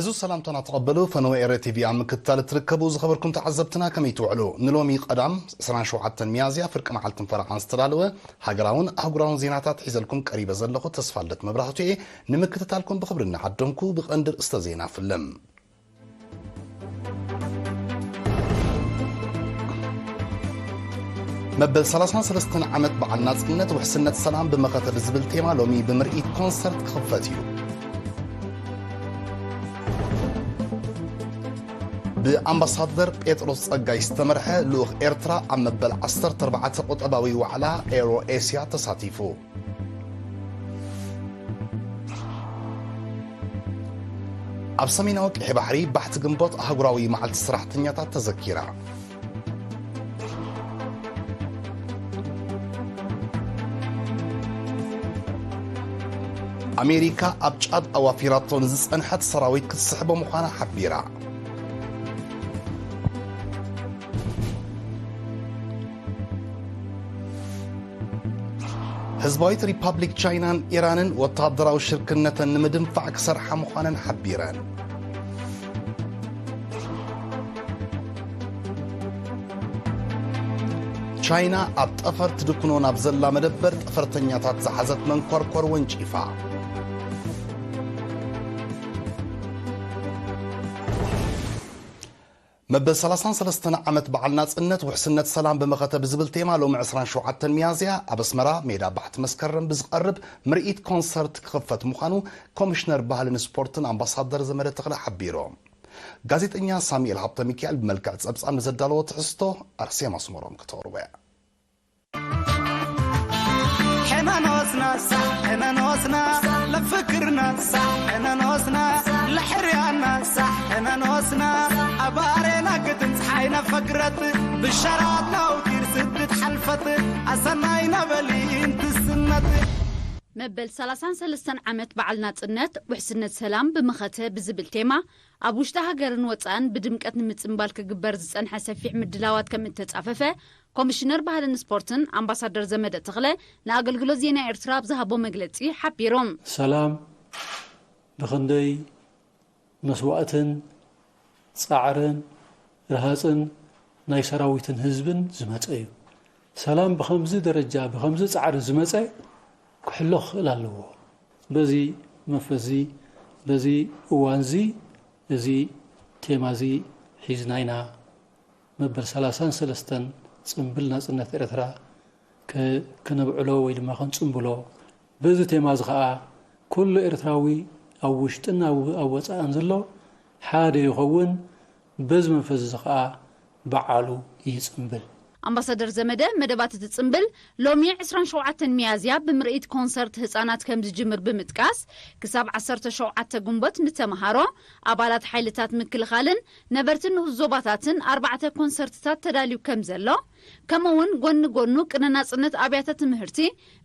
እዚ ሰላምታና ተቐበሉ። ፈነወ ኤረ ቲቪ ኣብ ምክትታል እትርከቡ ዝኸበርኩም ተዓዘብትና ከመይ ትውዕሉ? ንሎሚ ቀዳም ዕስራን ሸውዓተን ሚያዝያ ፍርቂ መዓልትን ፈረቓን ዝተዳለወ ሃገራውን ኣህጉራውን ዜናታት ሒዘልኩም ቀሪበ ዘለኹ ተስፋልደት መብራህቱ እየ። ንምክትታልኩም ብኽብሪ እናዓደምኩ ብቐንዲ ርእስተ ዜና ፍልም። መበል ሰላሳን ሰለስተን ዓመት በዓል ናጽነት ውሕስነት ሰላም ብመኸተ ብዝብል ቴማ ሎሚ ብምርኢት ኮንሰርት ክኽፈት እዩ። ብኣምባሳደር ጴጥሮስ ጸጋይ ዝተመርሐ ልኡኽ ኤርትራ ኣብ መበል ዓሰርተ ኣርባዕተ ቁጠባዊ ዋዕላ ኤውሮ ኤስያ ተሳቲፉ። ኣብ ሰሜናዊ ቀይሕ ባሕሪ ባሕቲ ግንቦት ኣህጉራዊ መዓልቲ ሰራሕተኛታት ተዘኪራ። ኣሜሪካ ኣብ ጫድ ኣዋፊራቶ ንዝጸንሐት ሰራዊት ክትስሕቦ ምዃና ሓቢራ። ህዝባዊት ሪፓብሊክ ቻይናን ኢራንን ወታደራዊ ሽርክነተን ንምድንፋዕ ክሰርሓ ምዃነን ሓቢረን። ቻይና ኣብ ጠፈር ትድክኖ ናብ ዘላ መደበር ጠፈርተኛታት ዝሓዘት መንኮርኮር ወንጪፋ። መበል ሰላሳን ሰለስተን ዓመት በዓል ናጽነት ውሕስነት ሰላም ብመኸተ ብዝብል ቴማ ሎሚ ዕስራን ሸውዓተን ሚያዝያ ኣብ ኣስመራ ሜዳ ባሕቲ መስከረም ብዝቐርብ ምርኢት ኮንሰርት ክኽፈት ምዃኑ ኮሚሽነር ባህልን ስፖርትን ኣምባሳደር ዘመደ ተኽለ ሓቢሮም። ጋዜጠኛ ሳሙኤል ሃብተ ሚካኤል ብመልክዕ ጸብጻብ ንዘዳለዎ ትሕዝቶ ኣርሴማ ኣስመሮም ከተቕርቦ እያ። ሕነኖስና ሳዕ ሕነኖስና ለፍክርና ሳዕ ሕነኖስና ለሕርያና ሳዕ ሕነኖስና ኣባሬና ግድን ፀሓይ ነፈግረት ብሸራት ናውቲር ስድት ሓልፈት ኣሰናይ ነበሊ እንትስነት። መበል ሰላሳን ሰለስተን ዓመት በዓል ናጽነት ውሕስነት ሰላም ብመኸተ ብዝብል ቴማ ኣብ ውሽጢ ሃገርን ወጻእን ብድምቀት ንምጽንባል ክግበር ዝጸንሐ ሰፊሕ ምድላዋት ከም እተጻፈፈ ኮሚሽነር ባህልን ስፖርትን ኣምባሳደር ዘመደ ተኽለ ንኣገልግሎት ዜና ኤርትራ ኣብ ዝሃቦ መግለጺ ሓቢሮም። ሰላም ብኽንደይ መስዋእትን ጻዕርን ርሃጽን ናይ ሰራዊትን ህዝብን ዝመጸ እዩ። ሰላም ብኸምዚ ደረጃ ብኸምዚ ጻዕሪ ዝመጸ ክሕሎ ክኽእል ኣለዎ። በዚ መንፈስዚ በዚ እዋንዚ እዚ ቴማዚ ሒዝና ኢና መበል ሰላሳን ሰለስተን ጽምብል ናጽነት ኤርትራ ከ-፣ ከነብዕሎ ወይ ድማ ከንጽምብሎ። በዚ ቴማ እዚ ኸኣ ኩሉ ኤርትራዊ ኣብ ውሽጥን ኣብ፣ ኣብ ወጻእን ዘሎ ሓደ ይኸውን። በዚ መንፈስ እዚ ኸኣ በዓሉ ይጽምብል። ኣምባሳደር ዘመደ መደባት እቲ ጽምብል ሎሚ ዕስራን ሸውዓተን ሚያዝያ ብምርኢት ኮንሰርት ህጻናት ከም ዝጅምር ብምጥቃስ፣ ክሳብ ዓሰርተ ሸውዓተ ግንቦት ንተመሃሮ፣ ኣባላት ሓይልታት ምክልኻልን ነበርቲ ንኡስ ዞባታትን ኣርባዕተ ኮንሰርትታት ተዳልዩ ከም ዘሎ፣ ከምኡ'ውን ጎኒ ጎኑ ቅነ ናጽነት ኣብያተ ትምህርቲ፣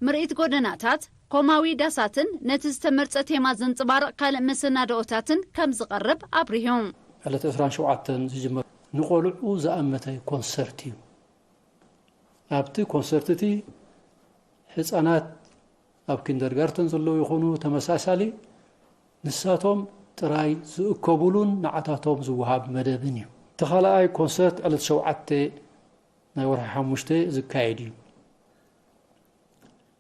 ምርኢት ጎደናታት፣ ኮማዊ ዳሳትን ነቲ ዝተመርጸ ቴማ ዘንጸባርቕ ካልእ መሰናድኦታትን ከም ዝቐርብ ኣብሪሁ። ዕለት ዕስራን ሸውዓተን ዝጅመር ንቖልዑ ዝኣመተ ኮንሰርት እዩ። ኣብቲ ኮንሰርት እቲ ህጻናት ኣብ ኪንደርጋርተን ዘለዉ ይኹኑ ተመሳሳሊ ንሳቶም ጥራይ ዝእከቡሉን ንዓታቶም ዝወሃብ መደብን እዩ። እቲ ካልኣይ ኮንሰርት ዕለት ሸውዓተ ናይ ወርሒ ሓሙሽተ ዝካየድ እዩ።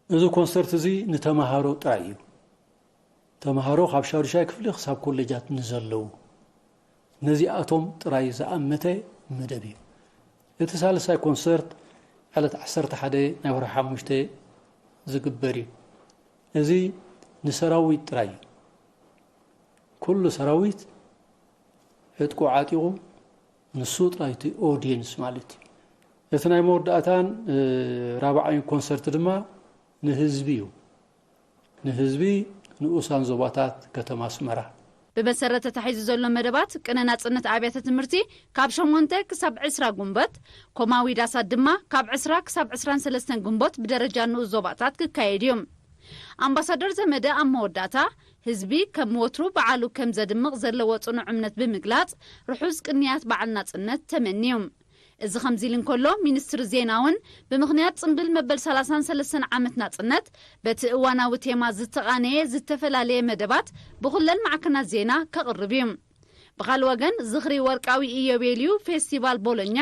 እዚ ኮንሰርት እዚ ንተማሃሮ ጥራይ እዩ። ተማሃሮ ካብ ሻዱሻይ ክፍሊ ክሳብ ኮሌጃት ንዘለዉ ነዚኣቶም ጥራይ ዝኣመተ መደብ እዩ። እቲ ሳልሳይ ኮንሰርት ዕለት ዓሰርተ ሓደ ናይ ወርሒ ሓሙሽተ ዝግበር እዩ። እዚ ንሰራዊት ጥራይ እዩ። ኩሉ ሰራዊት ዕጥቁ ዓጢቑ ንሱ ጥራይ እቲ ኦድየንስ ማለት እዩ። እቲ ናይ መወዳእታን፣ እ፣ ራብዓይን ኮንሰርት ድማ ንህዝቢ እዩ። ንህዝቢ ንኡሳን ዞባታት ከተማ ኣስመራ። ብመሰረት ተታሒዙ ዘሎ መደባት ቅነ ናጽነት ኣብያተ ትምህርቲ ካብ ሸሞንተ ክሳብ ዕስራ ግንቦት፣ ኮማዊ ዳሳት ድማ ካብ ዕስራ ክሳብ ዕስራን ሰለስተን ግንቦት ብደረጃ ንኡስ ዞባታት ክካየድ እዩ። ኣምባሳደር ዘመደ ኣብ መወዳእታ ህዝቢ ከም ወትሩ በዓሉ ከም ዘድምቕ ዘለዎ ጽኑዕ እምነት ብምግላጽ ርሑስ ቅንያት በዓል ናጽነት ተመንዩ። እዚ ከምዚ ኢሉ እንከሎ፣ ሚኒስትሪ ዜና እውን ብምኽንያት ጽምብል መበል ሰላሳን ሰለስተን ዓመት ናጽነት፣ በቲ እዋናዊ ቴማ ዝተቓነየ ዝተፈላለየ መደባት ብኹለን ማዕከናት ዜና ከቕርብ እዩ። ብኻልእ ወገን፣ ዝኽሪ ወርቃዊ ኢዮቤልዩ ፌስቲቫል ቦሎኛ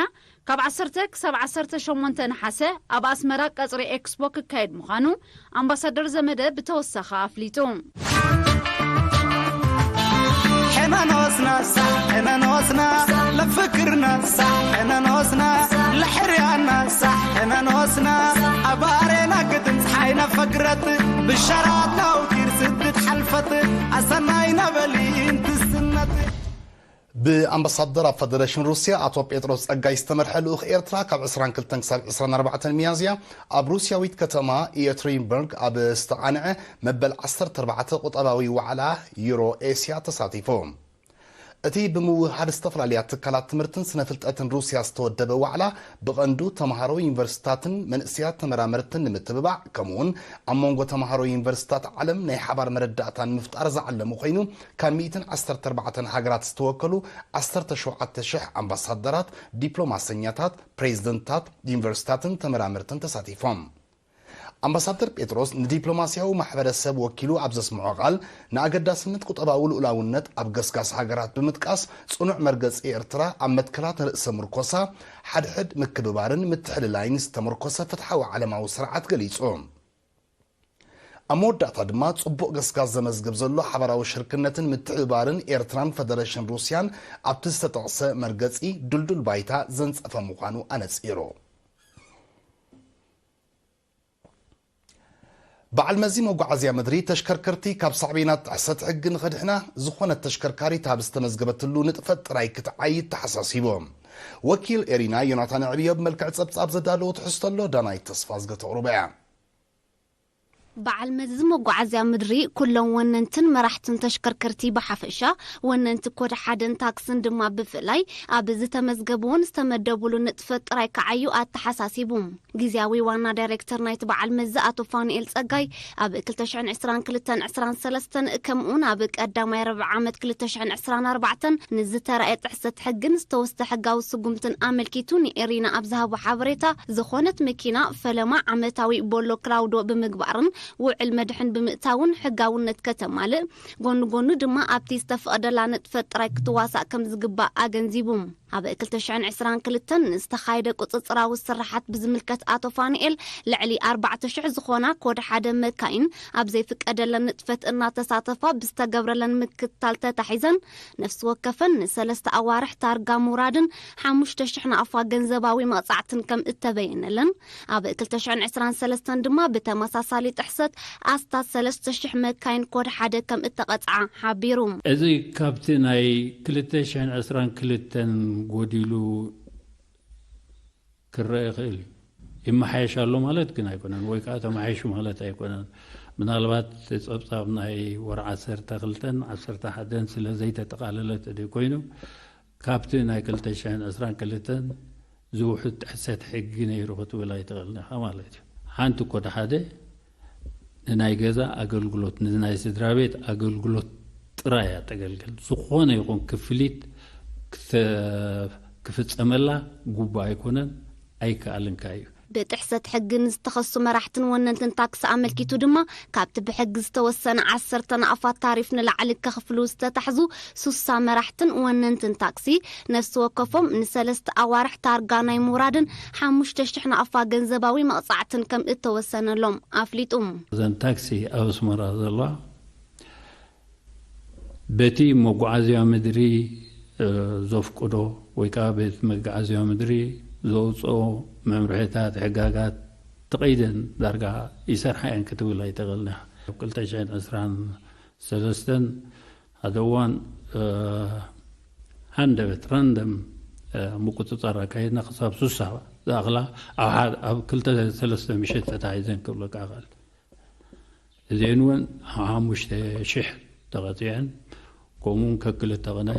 ካብ ዓሰርተ ክሳብ ዓሰርተ ሸሞንተ ነሓሰ ኣብ ኣስመራ ቀጽሪ ኤክስፖ ክካየድ ምዃኑ ኣምባሳደር ዘመደ ብተወሳኺ ኣፍሊጡ። ሕነኖስና ሳዕ ሕነኖስና ለፍክርና ሳዕ ሕነኖስና ለሕርያና ሳዕ ሕነኖስና ኣባሬና ግድም ፀሓይና ፈግረት ብሸራት ናውቲር ስድት ሓልፈት ኣሰናይ ነበሊ እንትስነት። ብኣምባሳደር ኣብ ፈደረሽን ሩስያ ኣቶ ጴጥሮስ ጸጋይ ዝተመርሐ ልኡኽ ኤርትራ ካብ ዕስራን ክልተን ክሳብ ዕስራን ኣርባዕተን ሚያዝያ ኣብ ሩስያዊት ከተማ የትሪንበርግ ኣብ ዝተቓንዐ መበል ዓሰርተ ኣርባዕተ ቁጠባዊ ዋዕላ ዩሮ ኤስያ ተሳቲፉ። እቲ ብምውህሃድ ዝተፈላለያ ትካላት ትምህርትን ስነ ፍልጠትን ሩስያ ዝተወደበ ዋዕላ ብቐንዱ ተምሃሮ ዩኒቨርሲታትን መንእሰያት ተመራመርትን ንምትብባዕ ከምኡውን ኣብ መንጎ ተምሃሮ ዩኒቨርሲታት ዓለም ናይ ሓባር መረዳእታ ንምፍጣር ዝዓለሙ ኮይኑ ካብ ሚእትን ዓሰርተ ኣርባዕተን ሃገራት ዝተወከሉ ዓሰርተ ሸውዓተ ሽሕ ኣምባሳደራት፣ ዲፕሎማሰኛታት፣ ፕሬዝደንትታት ዩኒቨርሲታትን ተመራመርትን ተሳቲፎም። ኣምባሳደር ጴጥሮስ ንዲፕሎማስያዊ ማሕበረሰብ ወኪሉ ኣብ ዘስምዖ ቃል ንኣገዳስነት ቁጠባዊ ልኡላውነት ኣብ ገስጋስ ሃገራት ብምጥቃስ ጽኑዕ መርገጺ ኤርትራ ኣብ መትከላት ርእሰ ምርኮሳ፣ ሓድሕድ ምክብባርን ምትሕልላይን ዝተመርኮሰ ፍትሓዊ ዓለማዊ ስርዓት ገሊጹ። ኣብ መወዳእታ ድማ ጽቡቕ ገስጋስ ዘመዝግብ ዘሎ ሓባራዊ ሽርክነትን ምትሕብባርን ኤርትራን ፈደረሽን ሩስያን ኣብቲ ዝተጠቕሰ መርገጺ ድልዱል ባይታ ዘንጸፈ ምዃኑ ኣነጺሩ። በዓል መዚ መጓዓዝያ ምድሪ ተሽከርከርቲ ካብ ሳዕቤናት ጥሕሰት ሕጊ ንኸድሕና ዝኾነት ተሽከርካሪት ኣብ ዝተመዝገበትሉ ንጥፈት ጥራይ ክትዓይድ ተሓሳሲቡ። ወኪል ኤሪና ዮናታን ዕብዮ ብመልክዕ ጸብጻብ ዘዳለዎ ትሕዝቶ ኣሎ ዳናይት ተስፋ ዝገተቕርቦ እያ። በዓል መዚ መጓዓዝያ ምድሪ ኩሎም ወነንትን መራሕትን ተሽከርከርቲ ብሓፈሻ ወነንቲ ኮድ ሓደን ታክስን ድማ ብፍላይ ኣብ ዝተመዝገብዎን ዝተመደቡሉ ንጥፈት ጥራይ ክዓዩ ኣተሓሳሲቡ። ግዝያዊ ዋና ዳይሬክተር ናይቲ በዓል መዚ ኣቶ ፋኑኤል ጸጋይ ኣብ ክልተ ሽሕን ዕስራን ክልተን ዕስራን ሰለስተን ከምኡውን ኣብ ቀዳማይ ረብዓ ዓመት ክልተ ሽሕን ዕስራን ኣርባዕተን ንዝተራእየ ጥሕሰት ሕግን ዝተወስደ ሕጋዊ ስጉምትን ኣመልኪቱ ንኤሪና ኣብ ዝሃቦ ሓበሬታ ዝኾነት መኪና ፈለማ ዓመታዊ ቦሎ ክላውዶ ብምግባርን ውዕል መድሕን ብምእታውን ሕጋውነት ከተማልእ ጎኒ ጎኒ ድማ ኣብቲ ዝተፈቐደላ ንጥፈት ጥራይ ክትዋሳእ ከም ዝግባእ ኣገንዚቡ። ኣብ ክልተ ሽሕን ዕስራን ክልተን ዝተኻየደ ቁፅፅራዊ ስራሓት ብዝምልከት ኣቶ ፋኑኤል ልዕሊ ኣርባዕተ ሽሕ ዝኾና ኮድ ሓደ መካይን ኣብ ዘይፍቀደለን ንጥፈት እናተሳተፋ ብዝተገብረለን ምክትታል ተታሒዘን ነፍሲ ወከፈን ንሰለስተ ኣዋርሕ ታርጋ ምውራድን ሓሙሽተ ሽሕ ናቕፋ ገንዘባዊ መቕፃዕትን ከም እተበየነለን ኣብ ክልተ ሽሕን ዕስራን ሰለስተን ድማ ብተመሳሳሊ ጥሕሰት ኣስታት ሰለስተ ሽሕ መካይን ኮድ ሓደ ከም እተቐፅዓ ሓቢሩ። እዚ ካብቲ ናይ ክልተ ሽሕን ዕስራን ክልተን ጎዲሉ ክረአ ይኽእል እዩ። ይመሓየሽ ኣሎ ማለት ግን ኣይኮነን፣ ወይ ከዓ ተመሓይሹ ማለት ኣይኮነን። ምናልባት ጸብጻብ ናይ ወር ዓሰርተ ክልተን ዓሰርተ ሓደን ስለ ዘይተጠቓለለ ተደይ ኮይኑ ካብቲ ናይ ክልተ ሽሕን ዕስራን ክልተን ዝውሕድ ጥሕሰት ሕጊ ነይሩ ክትብል ኣይትኽእልን ኢኻ ማለት እዩ። ሓንቲ ኮድ ሓደ ንናይ ገዛ ኣገልግሎት፣ ንናይ ስድራ ቤት ኣገልግሎት ጥራይ እያ ተገልግል። ዝኾነ ይኹን ክፍሊት ክተ- ክፍጸመላ ግቡእ ኣይኮነን፣ ኣይከኣልን ከኣ እዩ። ብጥሕሰት ሕጊ ንዝተኸሱ መራሕትን ወነንትን ታክሲ ኣመልኪቱ ድማ ካብቲ ብሕጊ ዝተወሰነ ዓሰርተ ናቕፋት ታሪፍ ንላዕሊ ከኽፍሉ ዝተታሕዙ ሱሳ መራሕትን ወነንትን ታክሲ ነፍሲ ወከፎም ንሰለስተ ኣዋርሕ ታርጋ ናይ ምውራድን ሓሙሽተ ሽሕ ናቕፋ ገንዘባዊ መቕጻዕትን ከም እተወሰነሎም ኣፍሊጡ። እዘን ታክሲ ኣብ ኣስመራ ዘለዋ በቲ መጓዓዝያ ምድሪ ዘፍቅዶ ወይ ከዓ ቤት መጓዓዝያ ምድሪ ዘውፅኦ መምርሕታት፣ ሕጋጋት ተቐይደን ዳርጋ ይሰርሓ እየን ክትብል ኣይትኽእልን ኢኻ። ኣብ ክልተ ሽሕን ዕስራን ሰለስተን ሓደ እዋን ሃንደበት ራንደም ምቁፅፃር ኣካይድና ክሳብ ሱሳ ዝኣኽላ ኣብ ክልተ ሰለስተ ምሸት ተታሒዘን ክብለካ እኽእል። እዚአን እውን ሓሙሽተ ሽሕ ተቐፂዐን። ከምኡውን ከክልተ ቅነ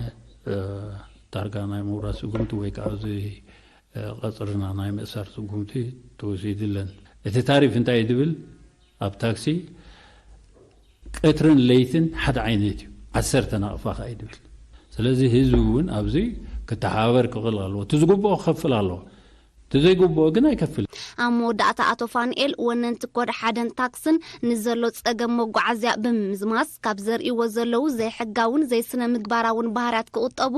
ታርጋ ናይ ምውራስ ስጉምቲ ወይ ከዓ እዚ ቀፅርና ናይ ምእሳር ስጉምቲ ተወሲድለን። እቲ ታሪፍ እንታይ እዩ ዝብል ኣብ ታክሲ ቀትርን ለይትን ሓደ ዓይነት እዩ። ዓሰርተ ናቕፋ ከዓ እዩ ዝብል። ስለዚ ህዝቢ እውን ኣብዚ ክተሓባበር ክኽእል ኣለዎ። እቲ ዝግብኦ ክኸፍል ኣለዎ። እቲ ዘይግብኦ ግን ኣይከፍልን። ኣብ መወዳእታ ኣቶ ፋንኤል፣ ወነንቲ ኮድ ሓደን ታክስን ንዘሎ ጸገም መጓዓዝያ ብምምዝማዝ፣ ካብ ዘርእይዎ ዘለዉ ዘይሕጋውን ዘይስነ ምግባራውን ባህርያት ክቑጠቡ፣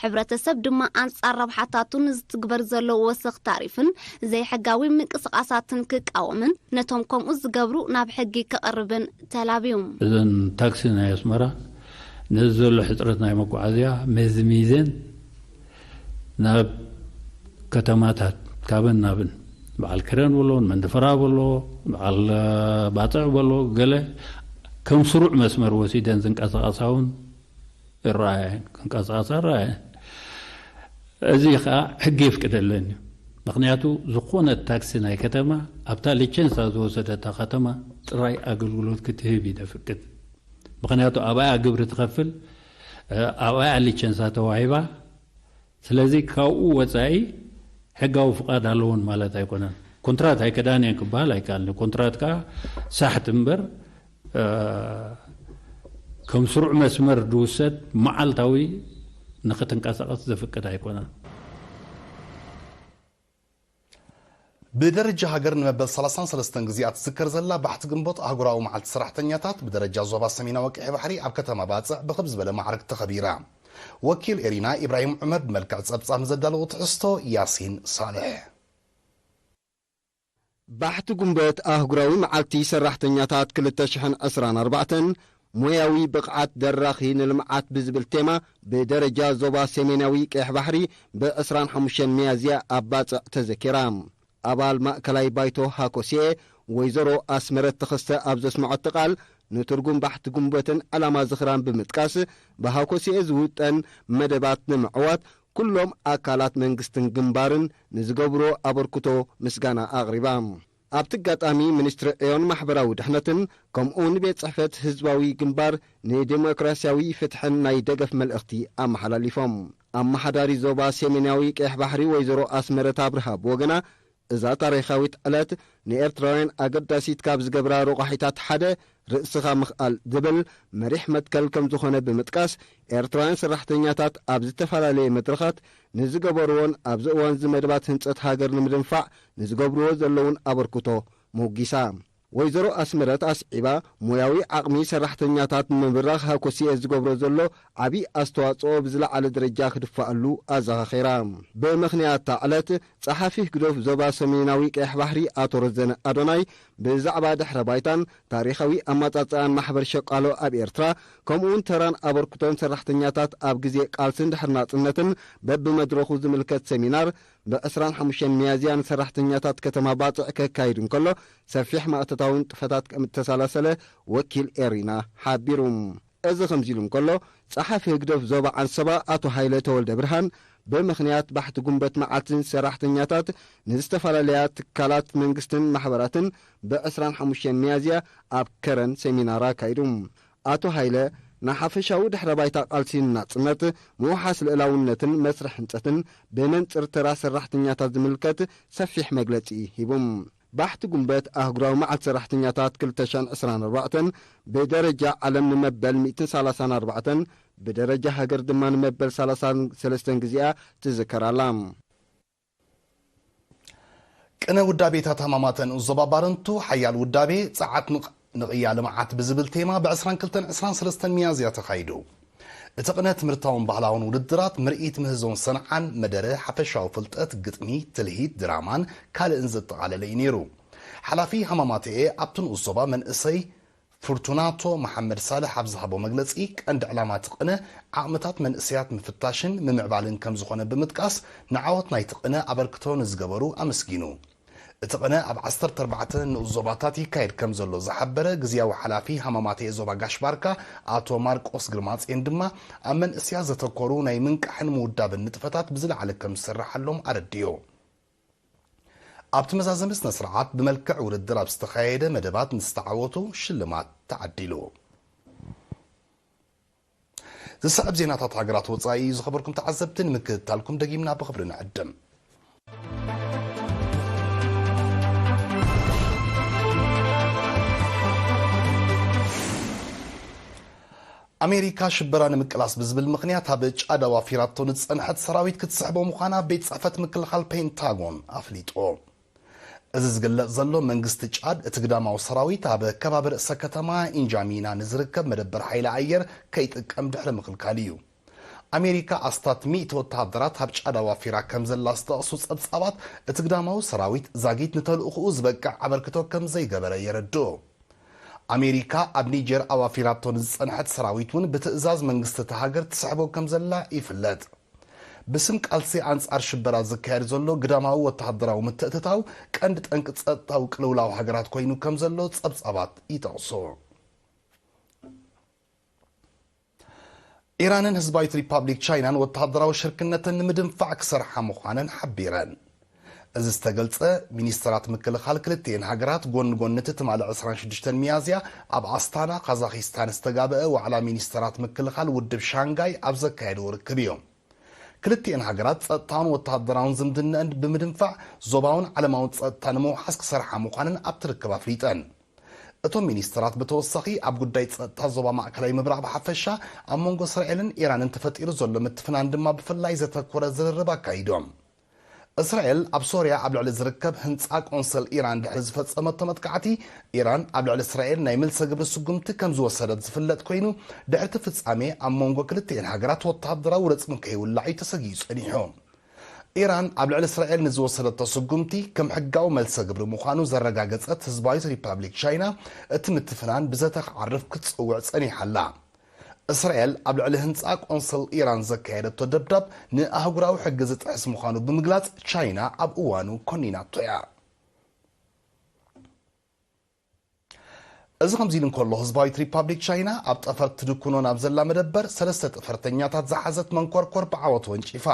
ሕብረተሰብ ድማ ኣንጻር ረብሓታቱ ንዝትግበር ዘሎ ወሰኽ ታሪፍን ዘይሕጋዊ ምንቅስቓሳትን ክቃወምን ነቶም ከምኡ ዝገብሩ ናብ ሕጊ ከቕርብን ተላብዩ። እዘን ታክሲ ናይ ኣስመራ ነዚ ዘሎ ሕፅረት ናይ መጓዓዝያ መዝሚዘን ናብ ከተማታት ካብን ናብን በዓል ክረን በሎ መንደፈራ በሎ በዓል ባፅዕ በሎ ገለ ከም ስሩዕ መስመር ወሲደን ዝንቀሳቐሳ እውን ይረኣየን ክንቀሳቐሳ ይረኣየን። እዚ ከዓ ሕጊ የፍቅደለን እዩ። ምክንያቱ ዝኾነ ታክሲ ናይ ከተማ ኣብታ ሊቸንሳ ዝወሰደታ ከተማ ጥራይ ኣገልግሎት ክትህብ እዩ ዘፍቅድ። ምክንያቱ ኣብኣ ግብሪ ትኸፍል፣ ኣብኣ ሊቸንሳ ተዋሂባ። ስለዚ ካብኡ ወፃኢ ሕጋዊ ፍቃድ ኣለዎን ማለት ኣይኮነን። ኮንትራት ኣይከዳን እየን ክበሃል ኣይከኣልን። ኮንትራት ከዓ ሳሕቲ እምበር ከም ስሩዕ መስመር ዝውሰድ መዓልታዊ ንክትንቀሳቐስ ዘፍቅድ ኣይኮነን። ብደረጃ ሃገር ንመበል ሰላሳን ሰለስተን ግዜኣ ትዝከር ዘላ ባሕቲ ግንቦት ኣህጉራዊ መዓልቲ ሰራሕተኛታት ብደረጃ ዞባ ሰሜናዊ ቀይሕ ባሕሪ ኣብ ከተማ ባጽዕ ብኽብ ዝበለ ማዕርግ ተኸቢራ። ወኪል ኤሪና ኢብራሂም ዑመር ብመልክዕ ጸብጻብ ንዘዳለዎ ትሕዝቶ ያሲን ሳልሕ። ባሕቲ ጉንበት ኣህጉራዊ መዓልቲ ሰራሕተኛታት ክልተ ሽሕን ዕስራን ኣርባዕተን ሞያዊ ብቕዓት ደራኺ ንልምዓት ብዝብል ቴማ ብደረጃ ዞባ ሰሜናዊ ቀይሕ ባሕሪ ብ ዕስራን ሓሙሽተን ሚያዝያ ኣብ ባጽዕ ተዘኪራ። ኣባል ማእከላይ ባይቶ ሃኮሲኤ ወይዘሮ ኣስመረት ተኸስተ ኣብ ዘስምዐቶ ቃል ንትርጉም ባሕቲ ጉንበትን ዕላማ ዝኽራን ብምጥቃስ ብሃኮሲኤ ዝውጠን መደባት ንምዕዋት ኩሎም ኣካላት መንግስትን ግንባርን ንዝገብርዎ ኣበርክቶ ምስጋና ኣቕሪባ። ኣብቲ ኣጋጣሚ ሚኒስትሪ ዕዮን ማሕበራዊ ድሕነትን ከምኡውን ቤት ጽሕፈት ህዝባዊ ግንባር ንዴሞክራሲያዊ ፍትሕን ናይ ደገፍ መልእኽቲ ኣመሓላሊፎም። ኣመሓዳሪ ዞባ ሰሜናዊ ቀይሕ ባሕሪ ወይዘሮ ኣስመረት ኣብርሃ ብወገና እዛ ታሪኻዊት ዕለት ንኤርትራውያን ኣገዳሲት ካብ ዝገብራ ረቋሒታት ሓደ ርእስኻ ምኽኣል ዝብል መሪሕ መትከል ከም ዝኾነ ብምጥቃስ ኤርትራውያን ሰራሕተኛታት ኣብ ዝተፈላለየ መድረኻት ንዝገበርዎን ኣብዚ እዋን እዚ መደባት ህንጸት ሃገር ንምድንፋዕ ንዝገብርዎ ዘለውን ኣበርክቶ ሞጊሳ። ወይዘሮ ኣስመረት ኣስዒባ ሞያዊ ዓቕሚ ሰራሕተኛታት ንምብራኽ ሃኮሲኤ ዝገብሮ ዘሎ ዓብዪ ኣስተዋፅኦ ብዝለዓለ ደረጃ ክድፋኣሉ ኣዘኻኺራ። ብምኽንያት እታ ዕለት ጸሓፊ ህግደፍ ዞባ ሰሜናዊ ቀይሕ ባሕሪ ኣቶ ረዘነ ኣዶናይ ብዛዕባ ድሕረ ባይታን ታሪኻዊ ኣመጻጽኣን ማሕበር ሸቃሎ ኣብ ኤርትራ ከምኡውን ተራን ኣበርክቶን ሰራሕተኛታት ኣብ ግዜ ቃልስን ድሕሪ ናጽነትን በብመድረኹ ዝምልከት ሰሚናር ብ25 ሚያዝያ ንሰራሕተኛታት ከተማ ባጽዕ ከካይድ እንከሎ ሰፊሕ ማእተታዊ ንጥፈታት ከም እተሰላሰለ ወኪል ኤሪና ሓቢሩ። እዚ ከምዚ ኢሉ እንከሎ ጸሓፊ ህግደፍ ዞባ ዓንሰባ ኣቶ ሃይለ ተወልደ ብርሃን ብምኽንያት ባሕቲ ጉንበት መዓልትን ሰራሕተኛታት ንዝተፈላለያ ትካላት መንግስትን ማሕበራትን ብ25 ሚያዝያ ኣብ ከረን ሰሚናር ኣካይዱ። ኣቶ ሃይለ ንሓፈሻዊ ድሕረ ባይታ ቃልሲ ንናጽነት ምውሓስ ልእላውነትን መስርሕ ህንጸትን ብመንጽር ተራ ሰራሕተኛታት ዝምልከት ሰፊሕ መግለጺ ሂቡ። ባሕቲ ጉንበት ኣህጉራዊ መዓልቲ ሰራሕተኛታት ክልተ ሽሕን ዕስራን ኣርባዕተን ብደረጃ ዓለም ንመበል ሚእትን ሰላሳን ኣርባዕተን ብደረጃ ሃገር ድማ ንመበል ሰላሳን ሰለስተን ግዜኣ ትዝከር ኣላ። ቅነ ውዳቤታት ሃማማተ ንኡስ ዞባ ባረንቱ ሓያል ውዳቤ ጸዓት ንቕ- ንቕያ ልምዓት ብዝብል ቴማ ብ22ን 23 ሚያዝያ ተኻይዱ። እቲ ቅነ ትምህርታውን ባህላውን ውድድራት፣ ምርኢት ምህዞን ሰንዓን፣ መደረ፣ ሓፈሻዊ ፍልጠት፣ ግጥሚ፣ ትልሂት፣ ድራማን ካልእን ዘጠቓለለ እዩ ነይሩ። ሓላፊ ሃማማተኤ ኣብቲ ንኡስ ዞባ መንእሰይ ፍርቱናቶ መሓመድ ሳልሕ ኣብ ዝሃቦ መግለጺ፣ ቀንዲ ዕላማ እቲ ቅነ ዓቕምታት መንእሰያት ምፍታሽን ምምዕባልን ከም ዝኾነ ብምጥቃስ፣ ንዓወት ናይቲ ቅነ ኣበርክቶ ንዝገበሩ ኣመስጊኑ። እቲ ቅነ ኣብ ዓሰርተ ኣርባዕተ ንኡስ ዞባታት ይካየድ ከም ዘሎ ዝሓበረ ግዝያዊ ሓላፊ ሃማማተኤ ዞባ ጋሽ ባርካ ኣቶ ማርቆስ ግርማጽዮን ድማ፣ ኣብ መንእሰያት ዘተኮሩ ናይ ምንቃሕን ምውዳብን ንጥፈታት ብዝለዓለ ከም ዝስርሓሎም ኣረዲኡ። ኣብቲ መዛዘሚ ስነ ስርዓት ብመልክዕ ውድድር ኣብ ዝተኻየደ መደባት ንዝተዓወቱ ሽልማት ተዓዲሉ። ዝስዕብ ዜናታት ሃገራት ወጻኢ እዩ። ዝኸበርኩም ተዓዘብቲ፣ ንምክትታልኩም ደጊምና ብኽብሪ ንዕድም። ኣሜሪካ ሽበራ ንምቅላስ ብዝብል ምኽንያት ኣብ ጫድ ኣዋፊራቶ ንዝጸንሐት ሰራዊት ክትስሕቦ ምዃና ቤት ጽሕፈት ምክልኻል ፔንታጎን ኣፍሊጡ። እዚ ዝግለጽ ዘሎ መንግስቲ ጫድ እቲ ግዳማዊ ሰራዊት ኣብ ከባቢ ርእሰ ከተማ ኢንጃሚና ንዝርከብ መደበር ሓይሊ ኣየር ከይጥቀም ድሕሪ ምኽልካል እዩ። ኣሜሪካ ኣስታት ሚእቲ ወተሃደራት ኣብ ጫድ ኣዋፊራ ከም ዘላ ዝጠቕሱ ጸብጻባት እቲ ግዳማዊ ሰራዊት ዛጊት ንተልእኹኡ ዝበቅዕ ኣበርክቶ ከም ዘይገበረ የረድኡ። ኣሜሪካ ኣብ ኒጀር ኣዋፊራቶ ንዝጸንሐት ሰራዊት እውን ብትእዛዝ መንግስቲ እታ ሃገር ትስሕቦ ከም ዘላ ይፍለጥ። ብስም ቃልሲ ኣንጻር ሽበራ ዝካየድ ዘሎ ግዳማዊ ወተሃደራዊ ምትእትታው ቀንዲ ጠንቂ ጸጥታዊ ቅልውላው ሃገራት ኮይኑ ከም ዘሎ ጸብጻባት ይጠቕሱ። ኢራንን ህዝባዊት ሪፓብሊክ ቻይናን ወተሃደራዊ ሽርክነተን ንምድንፋዕ ክሰርሓ ምዃነን ሓቢረን። እዚ ዝተገልጸ፣ ሚኒስተራት ምክልኻል ክልቲኤን ሃገራት ጎኒ ጎኒ እቲ ትማሊ ዕስራን ሽዱሽተን ሚያዝያ ኣብ ኣስታና ካዛኺስታን ዝተጋበአ ዋዕላ ሚኒስተራት ምክልኻል ውድብ ሻንጋይ ኣብ ዘካየድዎ ርክብ እዩ። ክልቲኤን ሃገራት ጸጥታውን ወተሃደራውን ዝምድነአን ብምድንፋዕ ዞባውን ዓለማውን ጸጥታ ንምውሓስ ክሰርሓ ምዃነን ኣብቲ ርክብ ኣፍሊጠን። እቶም ሚኒስተራት ብተወሳኺ ኣብ ጉዳይ ጸጥታ ዞባ ማእከላይ ምብራቕ ብሓፈሻ፣ ኣብ መንጎ እስራኤልን ኢራንን ተፈጢሩ ዘሎ ምትፍናን ድማ ብፍላይ ዘተኮረ ዝርርብ ኣካይዶም። እስራኤል ኣብ ሶርያ ኣብ ልዕሊ ዝርከብ ህንጻ ቆንሰል ኢራን ድሕሪ ዝፈጸመቶ መጥቃዕቲ፣ ኢራን ኣብ ልዕሊ እስራኤል ናይ መልሰ ግብሪ ስጉምቲ ከም ዝወሰደት ዝፍለጥ ኮይኑ፣ ድሕሪ እቲ ፍጻሜ ኣብ መንጎ ክልቲኤን ሃገራት ወተሃደራዊ ረጽሚ ከይውላዕ እዩ ተሰጊኡ ጸኒሑ። ኢራን ኣብ ልዕሊ እስራኤል ንዝወሰደቶ ስጉምቲ ከም ሕጋዊ መልሰ ግብሪ ምዃኑ ዘረጋገጸት ህዝባዊት ሪፓብሊክ ቻይና፣ እቲ ምትፍናን ብዘተ ክዓርፍ ክትጽውዕ ጸኒሓ ኣላ። እስራኤል ኣብ ልዕሊ ህንጻ ቆንስል ኢራን ዘካየደቶ ደብዳብ ንኣህጉራዊ ሕጊ ዝጥሕስ ምዃኑ ብምግላጽ፣ ቻይና ኣብ እዋኑ ኮኒናቶ እያ። እዚ ከምዚ ኢሉ እንከሎ፣ ህዝባዊት ሪፓብሊክ ቻይና ኣብ ጠፈር ትድኩኖ ናብ ዘላ መደበር ሰለስተ ጠፈርተኛታት ዝሓዘት መንኮርኮር ብዓወት ወንጪፋ።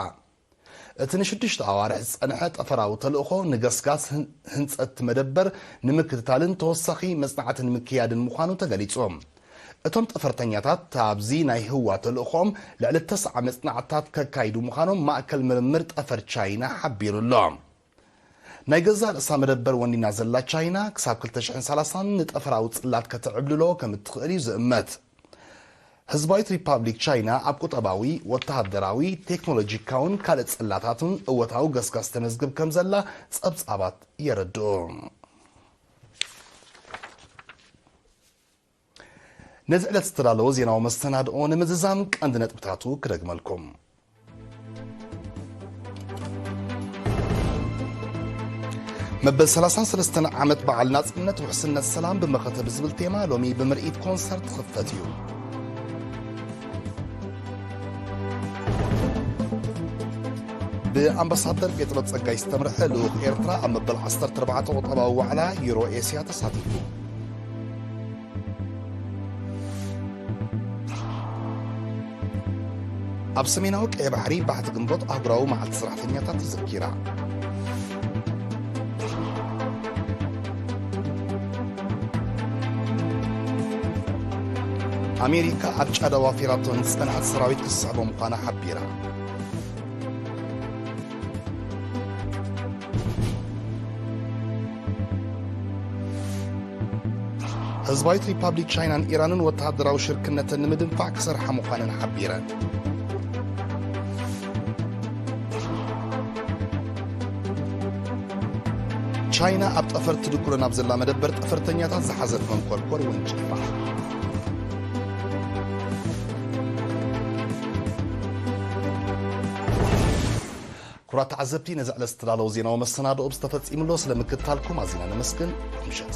እቲ ንሽዱሽተ ኣዋርሕ ዝጸንሐ ጠፈራዊ ተልእኾ፣ ንገስጋስ ህን-፣ ህንጸት መደበር ንምክትታልን ተወሳኺ መጽናዕቲ ንምክያድን ምዃኑ ተገሊጹ። እቶም ጠፈርተኛታት ኣብዚ ናይ ህዋ ተልእኾኦም ልዕሊ ተስዓ መጽናዕትታት ከካይዱ ምዃኖም ማእከል ምርምር ጠፈር ቻይና ሓቢሩ ኣሎ። ናይ ገዛእ ርእሳ መደበር ወኒና ዘላ ቻይና፣ ክሳብ ክልተ ሽሕን ሰላሳን ንጠፈራዊ ጽላት ከተዕብልሎ ከም እትኽእል እዩ ዝእመት። ህዝባዊት ሪፓብሊክ ቻይና ኣብ ቁጠባዊ፣ ወተሃደራዊ፣ ቴክኖሎጂካውን ካልእ ጽላታትን እወታዊ ገስጋስ ተመዝግብ ከም ዘላ ጸብጻባት የረድኡ። ነዚ ዕለት ዝተዳለወ ዜናዊ መሰናድኦ ንምዝዛም ቀንዲ ነጥብታቱ ክደግመልኩም። መበል ሰላሳን ሰለስተን ዓመት በዓል ናጽነት፣ ውሕስነት፣ ሰላም ብመኸተ ብዝብል ቴማ ሎሚ ብምርኢት ኮንሰርት ክኽፈት እዩ። ብኣምባሳደር ጴጥሮስ ጸጋይ ዝተምርሐ ልኡኽ ኤርትራ ኣብ መበል ዓሰርተ ኣርባዕተ ቁጠባዊ ዋዕላ ዩሮ ኤስያ ተሳቲፉ። ኣብ ሰሜናዊ ቀይ ባሕሪ ባሕቲ ግንቦት ኣህጉራዊ መዓልቲ ሰራሕተኛታት ተዘኪራ። ኣሜሪካ ኣብ ጫድ ኣዋፊራቶ ንዝጸንሐት ሰራዊት ክትስሕቦ ምዃና ሓቢራ። ህዝባዊት ሪፓብሊክ ቻይናን ኢራንን ወተሃደራዊ ሽርክነተን ንምድንፋዕ ክሰርሓ ምዃነን ሓቢረን። ቻይና ኣብ ጠፈር ትድኩሎ ናብ ዘላ መደበር ጠፈርተኛታት ዝሓዘት መንኮርኮር ወንጪፋ። ክቡራት ተዓዘብቲ፣ ነዚ ዕለት ዝተዳለወ ዜናዊ መሰናድኦ ብዝተፈጺሙ ኣሎ። ስለ ምክትታልኩም ኣዚና ነመስግን። ርሑቕ ምሸት።